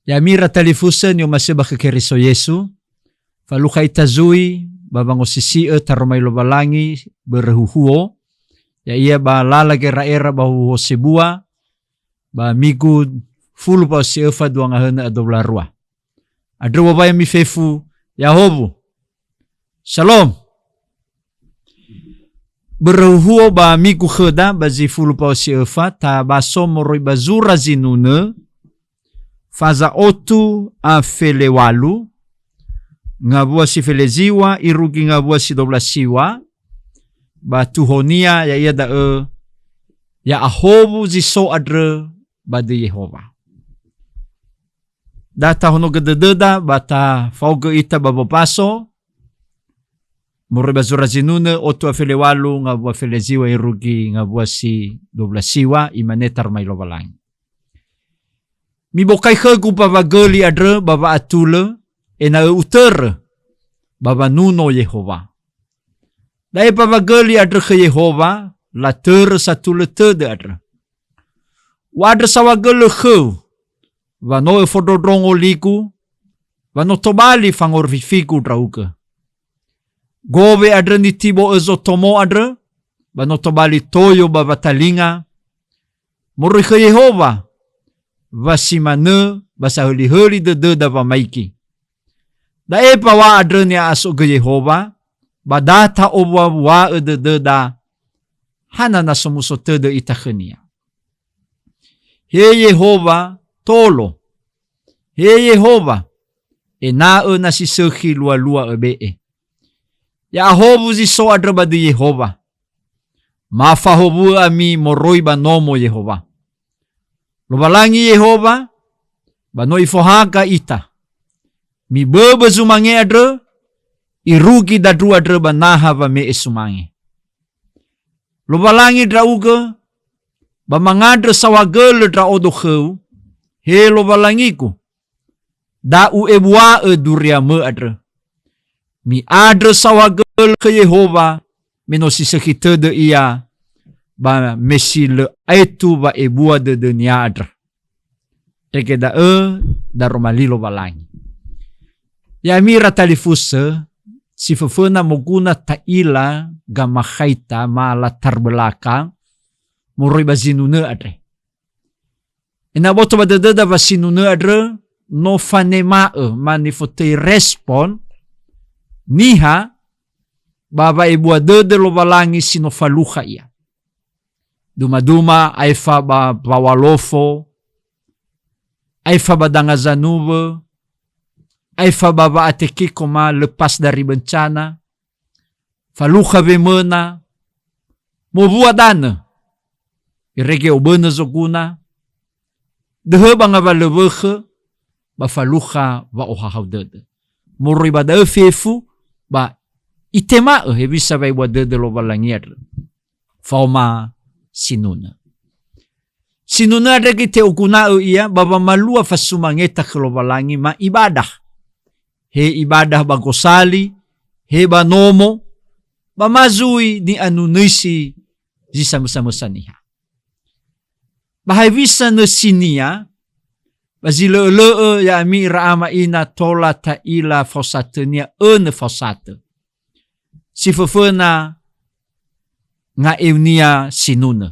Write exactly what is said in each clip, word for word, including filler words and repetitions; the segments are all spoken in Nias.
Ya'ami ira talifusö ni'omasi'ö ba khö Keriso Yesu, falukha ita zui ba wangosisi'ö taromali Lowalangi börö huhuo, ya'ia ba lala gera'era ba huhuo sebua, ba migu fulu pa'o si öfa dua ngahönö a dua wulu a rua. Andrö wawaya mifefu, ya'ahowu. Shalom. Börö huhuo ba migu khöda ba zi fulu pa'o si öfa, tabaso moroi ba zura zinunö, faza otu a felewalu, ngawua si feleziwa, irugi ngawua si dua wulu a siwa, ba tuhonia ya'ia da'ö, ya'ahowu zi so andrö ba döi Yehowa. Da tahonogö dödöda ba tafaogö ita ba wombaso, moroi ba zura zinunö otu a felewalu ngawua feleziwa irugi ngawua si dua wulu a siwa, imane taromali Lowalangi. Mibokai khögu ba wagöli andrö ba wa'atulö, ena'ö utörö ba wanuno Yehowa. Da'e ba wagöli andrö khö Yehowa, latörö satulö tödö andrö. U'andrö saohagölö khöu, wa no öfondrondrongo ligu, wa no tobali fangorifigu ndra'ugö. Gowe andrö nitibo'ö zotomo andrö, ba no tobali toyo ba watalinga, moroi khö Yehowa, wa si manö ba sahölihöli dödöda wamaigi. Da'e mbaŵa andrö ni'a'aso'ögö Yehowa, ba da ta'owuawua'ö dödöda, hana na somuso tödö ita khönia. He Yehowa, tolo. He Yehowa, ena'ö na si sökhi lualua öbe'e. Ya'ahowu zi so andrö ba döi Yehowa. Ma fahowu'ö ami moroi ba nomo Yehowa. Lowalangi Yehowa, ba no Ifohaga ita. Miböbö zumange andrö, irugi dandrua andrö ba naha wame'e sumange. Lowalangi ndra'ugö, ba mangandrö saohagölö ndra'odo khöu, he Lowalangigu, da u'ewua'ö duriamö andrö. Mi'andrö saohagölö khö Yehowa, me no si sökhi tödö Ia, ba me si lö aetu wa'ebua dödönia andrö. Irege da'ö, daroma li Lowalangi. Ya'ami ira talifusö, si föföna moguna ta'ila gamakhaita ma latar belakang moroi ba zinunö andre. Ena'ö aboto ba dödöda wa sinunö andrö no fanema'ö ma nifotöi respon niha ba wa'ebua dödö Lowalangi si no falukha ia. Duma-duma aefa ba Bawalofo, aefa ba Danga Zanuwö, aefa ba wa'atekiko ma lepas dari bencana, falukha wemöna, mowua danö, irege obönö zoguna, döhö ba ngawalö wökhö, ba falukha wa'ohahau dödö. Moroi ba da'ö fefu, ba itema'ö hewisa wa'ebua dödö Lowalangi andrö. Faoma sinunö. Sinunö andre göi te'oguna'ö ia ba wamalua fasumangeta khö Lowalangi ma ibadah. He ibadah ba gosali, he ba nomo, ba ma zui ni'anunöisi zi samösa-mösa niha. Ba hewisa nösinia, ba zi lö'ö-lö'ö ya'ami ira ama ina tola ta'ila faosatönia önö faosatö. Si föföna nga'eunia sinunö.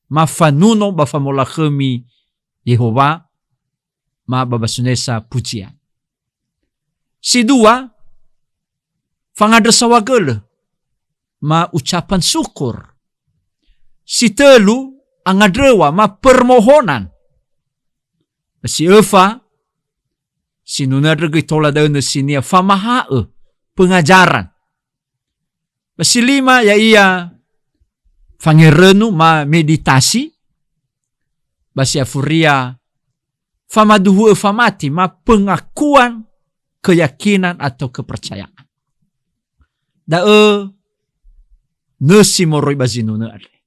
Ma fanuno ba famolakhömi Yehowa, ma ba basunesa pujia. Si dua, fangandrö saohagölö, ma ucapan syukur. Si tölu, angandröwa, ma permohonan. Si öfa, sinunö andrö göi tola da'ö nösinia famaha'ö, pengajaran. Ba si lima ya'ia fangerönu ma meditasi, ba si afuria famaduhu'ö famati ma pengakuan keyakinan atau kepercayaan. Da'ö nösi moroi ba zinunö andre.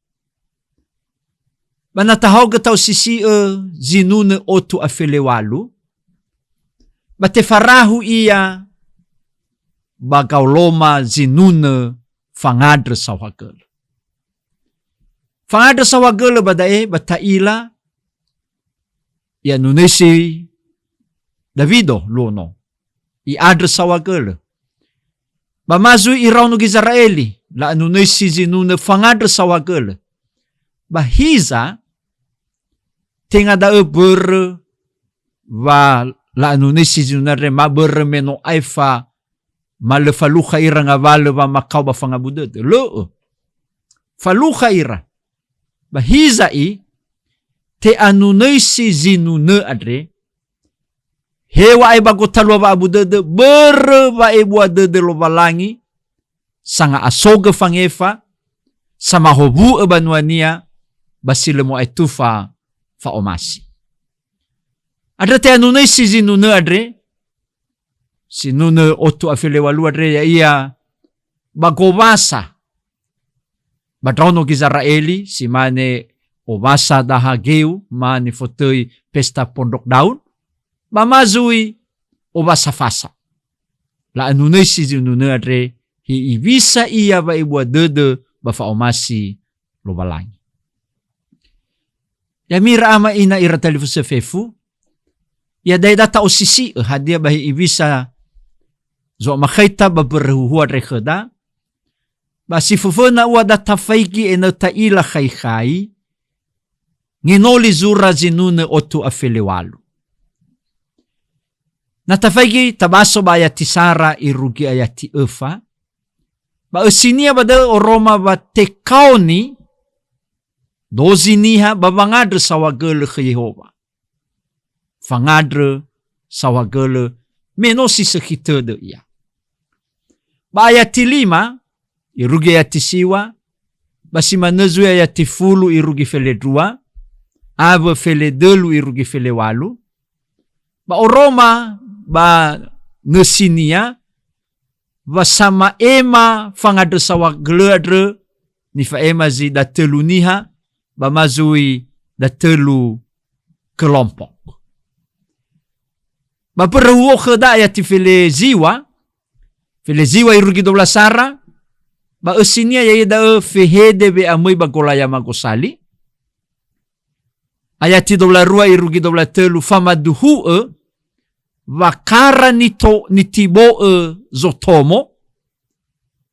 Ba na tahaogö ta'osisi'ö zinunö otu a fele walu, ba tefarahu ia ba gaoloma zinunö fangandrö saohagölö. Fangandrö saohagölö ba da'e, ba ta'ila, i'anunöisi Dawido luo no. I'andrö saohagölö. Ba ma zui iraono Gizera'eli, la'anunöisi zinunö fangandrö saohagölö. Ba hiza, tenga da'ö börö wa la'anunöisi zinunö andre, ma börö me no aefa ma lö falukha ira ngawalö wamakao ba fangabu dödö. Lö'ö. Falukha ira. Ba hiza'i, te'anunöisi zinunö andre, hew̃a'ae ba gotalua wa'abu dödö, börö wa'ebua dödö Lowalangi, sanga'asogö fangefa, samahowu'ö banuania, ba si lö mo'aetufa fa'omasi. Andrö te'anunöisi zinunö andre, sinunö otu a fele walu andre, ya'ia ba gowasa ba ndraono Gizera'eli, si mane owasa daha geu ma nifotöi pesta pondrok daun, ba ma zui owasa Fasa. La'anunöisi zinunö andre, hi'iwisa ia wa'ebua dödö ba fa'omasi Lowalangi. Ya'ami ira ama ina ira talifusö fefu, iada'e da ta'osisi'ö hadia ba hi'iwisa zo'amakhaita ba mbörö huhua andre khöda, ba si föföna ua da tafaigi ena'ö ta'ila khaikhai, ngenoli zura zinunö otu a fele walu. Na tafaigi tabaso ba ayati sara irugi ayati öfa, ba ösinia ba da'ö oroma wa tekaoni dozi niha ba wangandrö saohagölö khö Yehowa. Fangandrö saohagölö me no si sökhi tödö ia. Ba ayati lima irugi ayati siwa, ba si manö zui ayati fulu irugi fele ndrua, awö fele dölu irugi fele walu, ba oroma ba nösinia, wa sama'ema fangandrö saohagölö andrö, nifa'ema zi datölu niha, ba ma zui datölu kelompok. Ba mbörö huhua khöda ayati fele ziwa, fele ziwa irugi dua belas sara, ba ösinia ya'ia da'ö fehede we'amöi ba golayama gosali. Ayati dua belas rua irugi dua belas tölu, famaduhu'ö wakara nito-, nitibo'ö zotomo,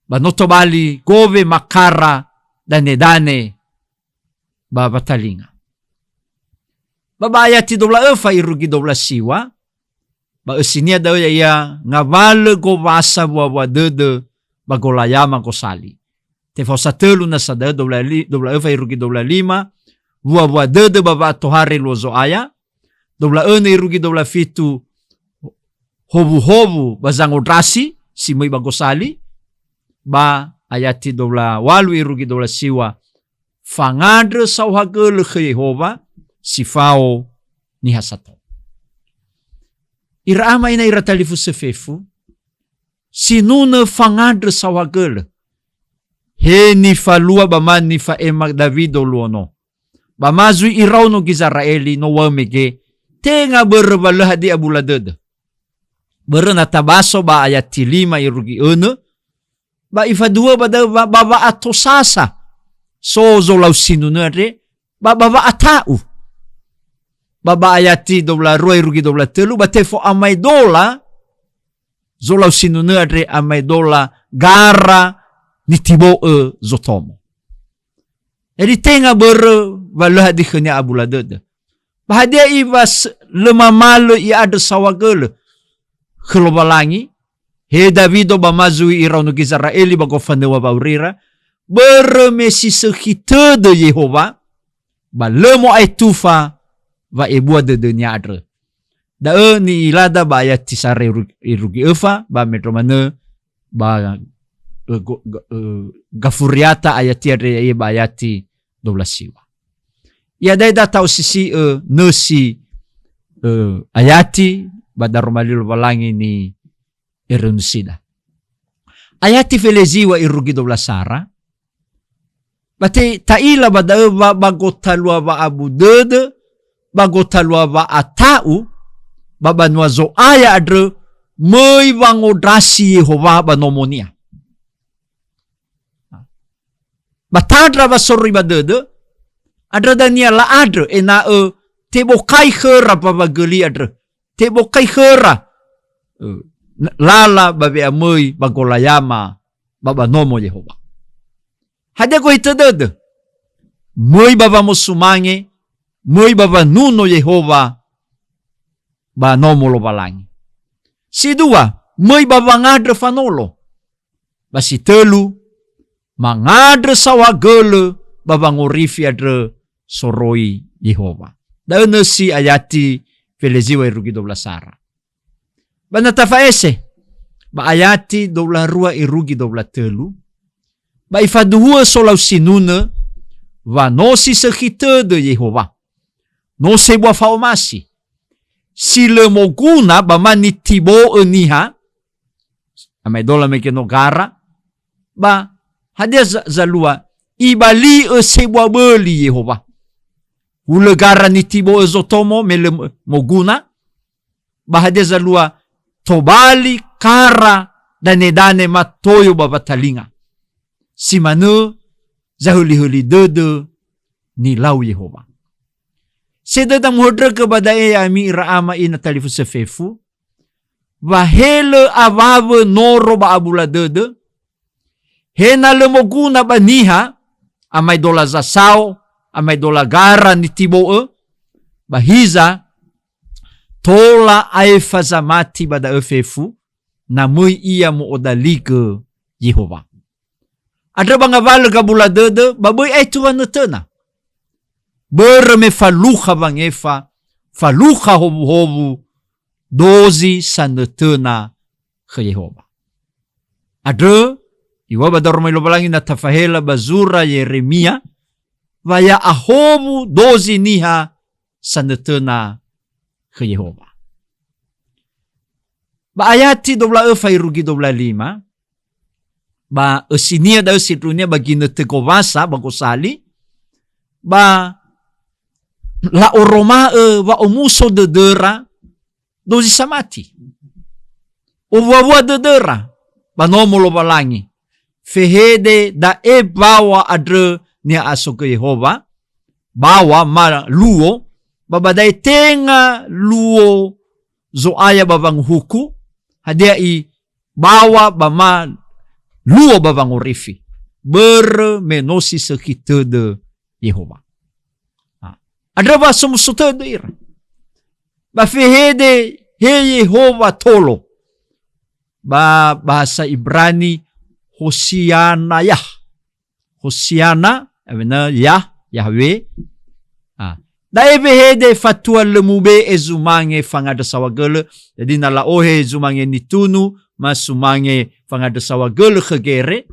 ba no tobali gowe makara danedane ba watalinga. Ba ba ayati dua belas öfa irugi dua belas siwa, ba ösinia da'ö ya'ia ngawalö gowasa wua-wua dödö ba golayama gosali. Tefaosa tölu nasa da'ö, dua belas li-, dua belas öfa irugi dua belas lima, wua-wua dödö ba wa'atohare luo Zo'aya, dua belas önö irugi dua belas fitu, howu-howu ba zangondrasi si möi ba gosali, ba ayati dua belas walu irugi dua belas siwa, fangandrö saohagölö khö Yehowa si fao niha sato. Ira ama ina ira talifusö fefu, sinunö fangandrö saohagölö. He nifalua ba ma nifa'ema Dawido luo no. Ba ma zui iraono Gizera'eli no wa'ö mege, tenga börö wa lö hadia abula dödö. Börö na tabaso ba ayati lima irugi önö, ba ifaduhu'ö ba da'ö wa-, ba wa'atosasa so zolau sinunö andre, ba, ba wa'ata'u. Ba, ba ayati dua belas rua irugi dua belas tölu, ba tefo'amaedola zolau sinunö andre, amaedola gara nitibo'ö zotomo. Jadi tenga börö wa lö hadia khönia abula dödö. Ba hadia i wa s-, lö mamalö i'andrö saohagölö khö Lowalangi, he Dawido ba ma zui iraono Gizera'eli ba gofanöŵa wa'aurira, börö me si sökhi tödö Yehowa, ba lö mo'aetufa wa'ebua dödönia andrö. Da'ö ni'ilada ba ayati sara iru-, irugi öfa, ba mendrua manö ba, ö, go-, go-, ö, gafuriata ayati andre, ya'ia ba ayati dua belas siwa. Iada'e da ta'osisi'ö nösi, ö, ayati ba Daroma Li Lowalangi ni eröu nösida. Ayati fele ziwa irugi dua belas sara, ba te-, ta'ila ba da'ö wa ba gotalua wa'abu dödö, ba gotalua wa'ata'u, ba banua Zo'aya andrö möi wangondrasi Yehowa ba nomonia. Ba tandra wa soroi ba dödö, andrö dania la'andrö ena'ö tebokai khöra mbawa göli andrö. tebokai khöra, eh, n-, lala ba we'amöi ba golayama ba ba nomo Yehowa. Hadia gohitö dödö? Möi ba wamosumange, möi ba wanuno Yehowa ba nomo Lowalangi. Si dua, möi ba wangandrö fanolo. Ba si tölu, mangandrö saohagölö ba wangorifi andrö soroi Yehowa. Da'ö nösi ayati feleziwa irugi dua belas sara. Ba na tafa'ese, ba ayati dua belas rua irugi dua belas tölu, ba ifaduhu'ö solau sinunö wa no si sökhi tödö Yehowa. No sebua fa'omasi. Si lö moguna ba ma nitibo'ö niha, amaedola mege no gara, ba hadia za-, zalua, ibali'ö sebua böli Yehowa. Hulö gara nitibo'ö zotomo me lö moguna, ba hadia zalua tobali kara danedane matoyo ba watalinga. Si manö zahölihöli dödö nilau Yehowa. Sedöda muhöndrögö ba da'e ya'ami ira ama ina talifusö fefu, wa he lö awawö noro ba abula dödö, he na lö moguna ba niha, amaedola zasao, amaedola gara nitibo'ö, ba hiza, tola aefa zamati ba da'ö fefu, na möi ia mo'odaligö Yehowa. Andrö ba ngawalö gabula dödö, ba böi aetu wanötöna. Börö me falukha wangefa, falukha howuhowu, dozi sanötöna khö Yehowa. Andrö, iŵa'ö ba daroma Lowalangi na tafahela ba zura Yeremia, wa ya'ahowu dozi niha sanötöna khö Yehowa. Ba ayati dua belas öfa irugi dua belas lima, ba ösinia da'ö sindruhunia ba ginötö gowasa ba gosali, ba la'oroma'ö wa'omuso dödöra dozi samati. Owuawua dödöra ba nomo Lowalangi. Fehede da'e bawa andrö ni'a'asogö Yehowa, bawa ma luo, ba ba da'e tenga luo Zo'aya ba wanguhuku, hadia i bawa ba ma luo ba wangorifi, börö me no si sökhi tödö Yehowa. Ha. Andrö wa somuso tödö ira. Ba fehede, "He Yehowa tolo." Ba bahasa Ibrani, Hosiana yah. Hosiana, awena yah, Yahweh. Ah. Da'e wehede fatua lö mube'e zumange fangandrö saohagölö. Jadi na la'ohe zumange nitunu, ma sumange fangandrö saohagölö khö gere,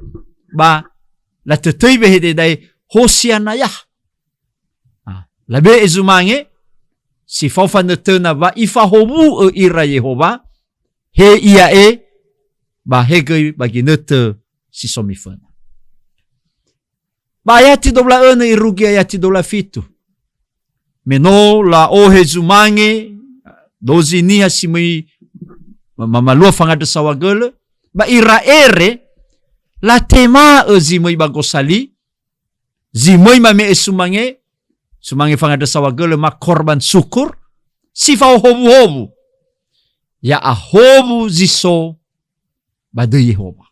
ba latötöi wehede da'e, Hosiana yah. Ah, labe'e zumange, si fao fanötöna wa ifahowu'ö ira Yehowa, he ia'e, ba he göi ba ginötö si so miföna. Ba ayati dua belas önö irugi ayati dua belas fitu. Me no la'ohe zumange, dozi niha si möi ma-, mamalua fangandrö saohagölö, ba ira ere, latema'ö zi möi ba gosali, zi möi mame'e sumange, sumange fangandrö saohagölö ma korban syukur, si fao howuhowu. Ya'ahowu zi so ba döi Yehowa.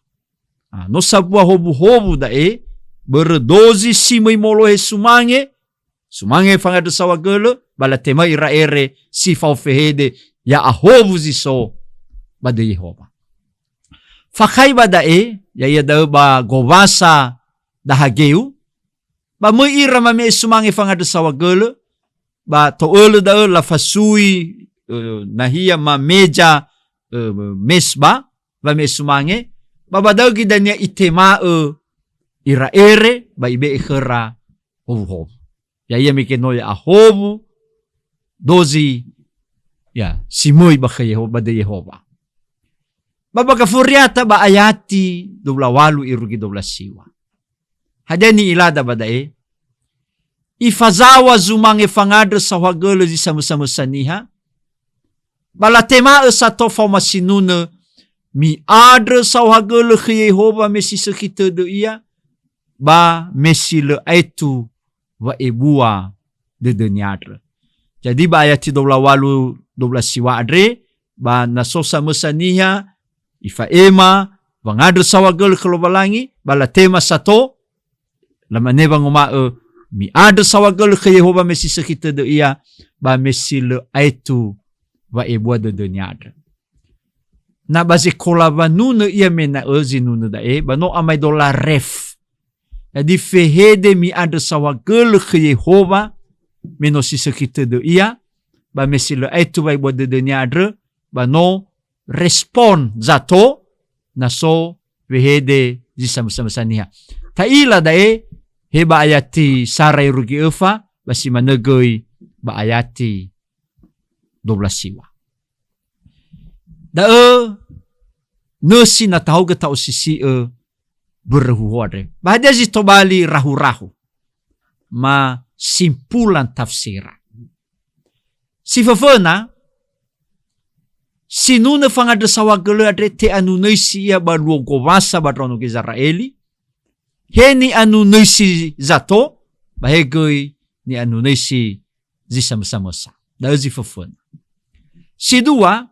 Ah, no sambua howuhowu da'e, börö dozi si möi molohe sumange, sumange fangandrö saohagölö, ba latema'ö ira ere si fao fehede, ya'ahowu zi so ba döi Yehowa. Fakhai ba da'e, ya'ia da'ö ba gowasa dahageu, ba möi ira mame'e sumange fangandrö saohagölö, ba to'ölö da'ö lafasui, eh, nahia mameza, eh, mesba, wame'e sumange, ba ba da'ö göi dania itema'ö ira ere, ba ibe'e khöra howuhowu. Ya'ia mege no ya'ahowu dozi, ya, si möi ba khö Yeho-, ba döi Yehowa. Ba ba gafuriata ba ayati dua belas walu irugi dua belas siwa. Hadia ni'ilada ba da'e? Ifazaŵa zumange fangandrö saohagölö zi samösamösa niha, ba latema'ö sato faoma sinunö, mi'andrö saohagölö khö Yehowa me si sökhi tödö ia, ba me si lö aetu wa'ebua dödönia andrö. Jadi ba ayati dua belas walu, dua belas siwa andre, ba na so samösa niha ifa'ema wangandrö saohagölö khö Lowalangi, ba latema sato, lamane wanguma'ö, "Mi'andrö saohagölö khö Yehowa me si sökhi tödö ia, ba me si lö aetu wa'ebua dödönia andrö." Na ba zekola wanunö ia mena'ö zinunö da'e, ba no amaedola ref. Jadi fehede mi'andrö saohagölö khö Yehowa, me no si sökhi tödö ia, ba me si lö aetu wa'ebua dödönia andrö, ba no respon zato, na so wehede zi samösa-mösa niha. Ta'ila da'e, he ba ayati sara irugi öfa, ba si manö göi ba ayati dua belas siwa. Da'ö nösi na tahaogö ta'osisi'ö börö huho andre. Ba hadia zi tobali rahu-rahu? Ma simpulan tafsira. Si föföna, sinunö fangandrö saohagölö andre te'anunöisi ia ba luo gowasa ba ndraono Gizera'eli, he ni'anunöisi zato, ba he göi ni'anunöisi zi samösa-mösa. Da'ö zi föföna. Si dua,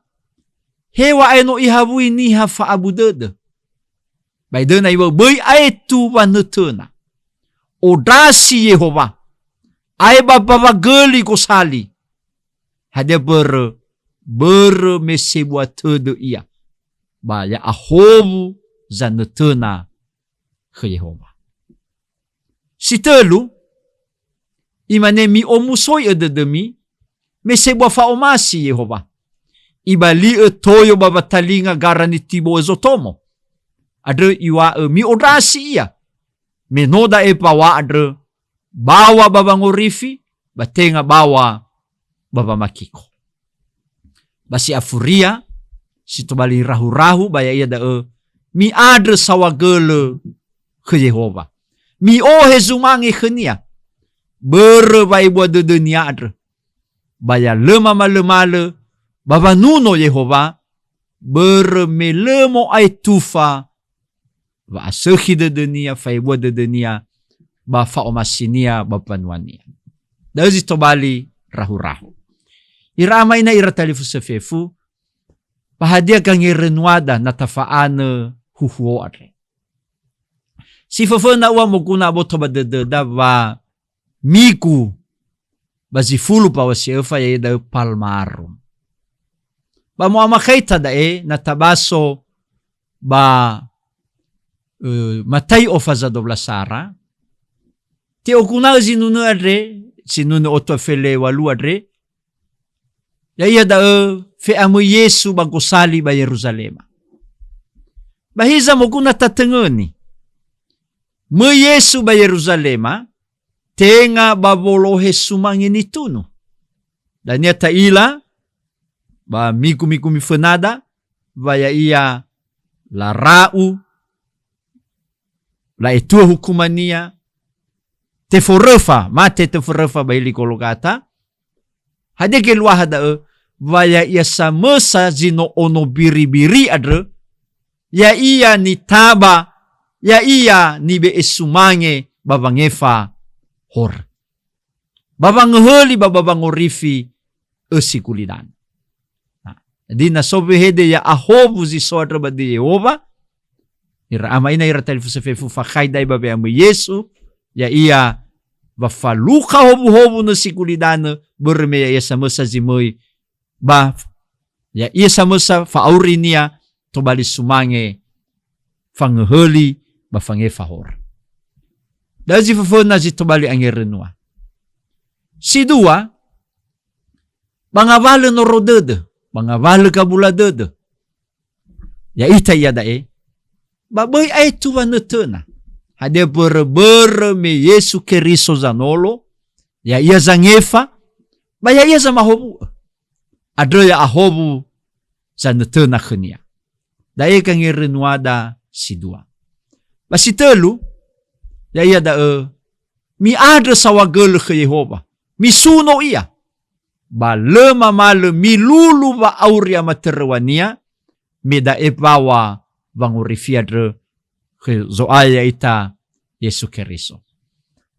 hewa'ae no ihawui niha fa'abu dödö. Ba idöna iŵa'ö böi aetu wanötöna. Ondrasi Yehowa. Ae ba, ba wagöli gosali. Hadia börö? Börö me sebua tödö ia. Ba ya'ahowu zanötöna khö Yehowa. Si tölu, imane mi'omusoi'ö dödömi, me sebua fa'omasi Yehowa. Ibali'ö toyo ba watalinga gara nitibo'ö Zotomo. Andrö iŵa'ö mi'ondrasi ia. Me no da'e bawa andrö, bawa ba wangorifi, ba tenga bawa ba wamakiko. Ba si afuria, si tobali rahu-rahu ba ya'ia da'ö, mi'andrö saohagölö khö Yehowa. Mi'ohe zumange khönia, börö wa'ebua dödönia andrö. Ba ya lö mamalömalö ba wanuno Yehowa, börö me lö mo'aetufa wa'asökhi dödönia, fa'ebua dödönia, ba fa'omasinia ba mbanuania. Da'ö zi tobali rahu-rahu. Ira ama ina ira talifusö fefu, ba hadia gangerönuada na tafa'anö huhuo andre? Si föföna ua moguna aboto ba dödöda wa migu ba zi fulu mbaŵa si öfa, ya'ia da'ö Palmarum. Ba mo'amakhaita da'e, na tabaso ba, ö, Matai'o faza dua belas sara, te'oguna'ö zinunö andre, zinunö otu a fele walu andre, ya'ia da'ö fe'amöi Yesu ba gosali ba Yeruzalema. Ba hiza moguna tatöngöni. Möi Yesu ba Yeruzalema, tenga ba wolohe sumange nitunu. Dania ta'ila, ba migu-migu mifönada, wa ya'ia lara'u, la'etuö hukumania, teforöfa, mate teforöfa ba hili Golgata. Hadia geluaha da'ö? Wa ya'ia samösa zi no ono biri-biri andrö, ya'ia nitaba, ya'ia nibe'e sumange ba wangefa horö. Ba wangöhöli ba, ba wangorifi ösi gulidanö. Nah, jadi na so wehede ya'ahowu zi so andrö ba döi Yehowa, ira ama ina ira talifusö fefu, fakhai da'e ba we'amöi Yesu, ya'ia wa falukha howuhowu nösi gulidanö, börö me ya'ia samösa zi möi ba ya'ia samösa fa'aurinia tobali sumange fangöhöli ba fangefa horö. Da'ö zi föföna zi tobali angerönua. Si dua, ba ngawalö noro dödö, ba ngawalö gabula dödö. Ya'ita iada'e, ba böi aetu wanötöna. Hadia börö-börö me Yesu Keriso zanolo, ya'ia zangefa, ba ya'ia zamahowu'ö. Andrö ya'ahowu zanötöna khönia. Da'e gangerönuada si dua. Ba si tölu, ya'ia da'ö, mi'andrö saohagölö khö Yehowa, misuno ia, ba lö mamalö milulu wa'auri amatöröŵania, me da'e mbaŵa wangorifi andrö khö Zo'aya ya'ita Yesu Keriso.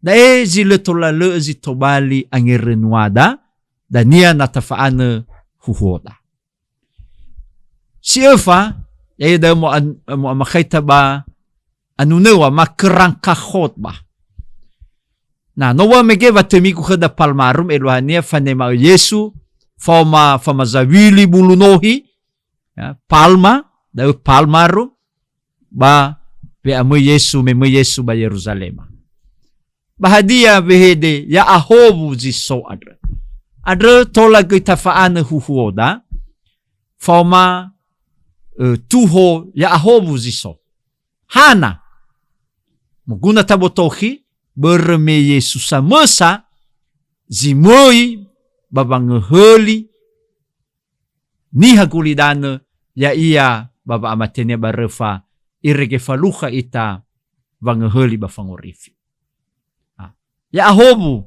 Da'e zi lö tola lö'ö zi tobali angerönuada, dania na tafa'anö huhuoda. Si öfa, ya'ia da'ö mo'an-, mo'amakhaita ba anunewa, ma kerangka khotbah. Na, no wamege wa tömigu khöda palmarum, eluahania fanema'ö Yesu, faoma, faoma zawili bulu nohi, ya, palma, da'ö palmarum, ba we'amöi Yesu, me möi Yesu ba Yeruzalema. Ba hadia wehede ya'ahowu zi so andrö? Andrö tola göi tafa'anö huhuoda, faoma, ö, tuho ya'ahowu zi so. Hana? Moguna tabotokhi, börö me Yesu samösa zi möi ba wangöhöli niha gulidanö, ya'ia ba wa'amatenia ba röfa, irege falukha ita wangöhöli ba fangorifi. Ah, ya'ahowu,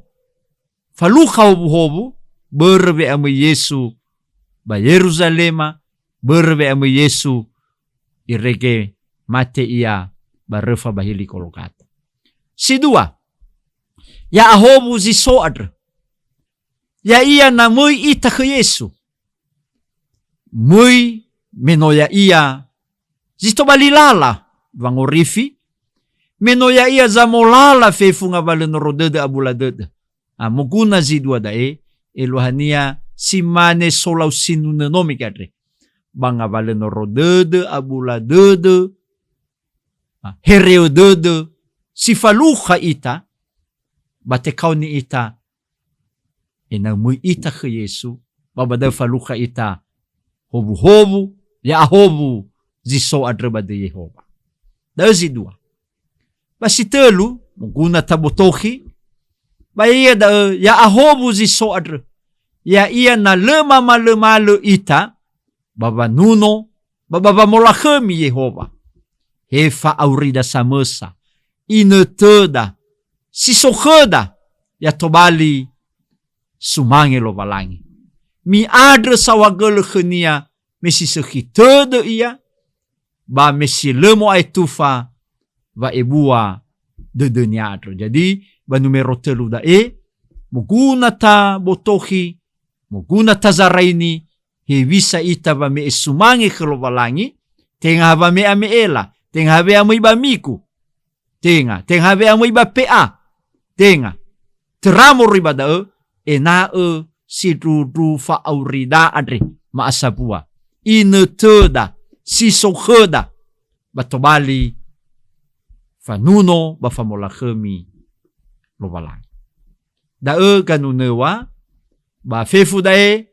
falukha howuhowu, börö we'amöi Yesu ba Yeruzalema, börö we'amöi Yesu irege mate ia ba röfa ba hili Golgata. Si dua, ya'ahowu zi so andrö. Ya'ia na möi ita khö Yesu. Möi me no ya'ia zi tobali lala wangorifi, me no ya'ia zamolala fefu ngawalö noro dödö abula dödö. Ah, moguna zi dua da'e, eluahania si mane solau sinunö no mege andre. Ba ngawalö noro dödö, abula dödö, ah, hereö dödö, si falukha ita, ba tekaoni ita, ena'ö möi ita khö Yesu, ba ba da'ö falukha ita howuhowu, ya'ahowu zi so andrö ba döi Yehowa. Da'ö zi dua. Ba si tölu, moguna tabotokhi, ba ya'ia da'ö ya'ahowu zi so andrö. Ya'ia na lö mamalömalö ita, ba wanuno, ba ba wamolakhömi Yehowa. He fa'aurida samösa, inötöda, si so khöda, ya tobali sumange Lowalangi. Mi'andrö saohagölö khönia me si sökhi tödö ia, ba me si lö mo'aetufa wa'ebua dödönia andrö. Jadi, ba numero tölu da'e, moguna tabotokhi, moguna tazaraini, hewisa ita wame'e sumange khö Lowalangi, tenga ha wame'e ame'ela, tenga ha we'amöi ba migu, tenga, tenga ha we'amöi ba P A, tenga. Töra moroi ba da'ö, ena'ö sindruhundruhu fa'aurida andre ma'asambua. Inötöda, si so khöda, ba tobali fanuno ba famolakhömi Lowalangi. Da'ö ganunöwa, ba fefu da'e,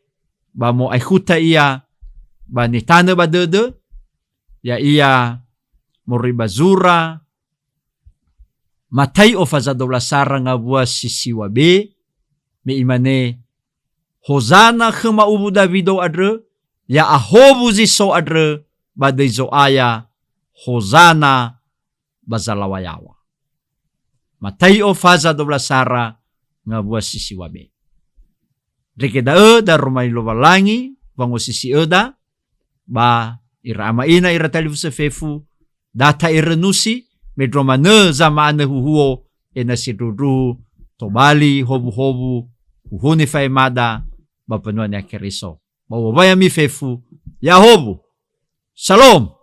ba mo'aekhuta ia ba nitanö ba dödö, ya'ia moroi ba zura Mataio faza dua belas sara ngawua si siwa be, me imane, "Hozana khö ma'uwu Dawido andrö, ya'ahowu zi so andrö ba döi Zo'aya, Hozana ba zalawayaw̃a." Mataio faza dua belas sara ngawua si siwa be. Ndrege da'ö daromali Lowalangi wangosisi'öda, ba ira ama ina, ira talifusö fefu, da ta'erönusi, mendrua manö zama'anö huhuo, ena'ö sindruhundruhu tobali howuhowu huhuo nifaemada ba mbanua Niha Keriso. Ba uŵa'o'ö ami fefu, ya'ahowu. Shalom.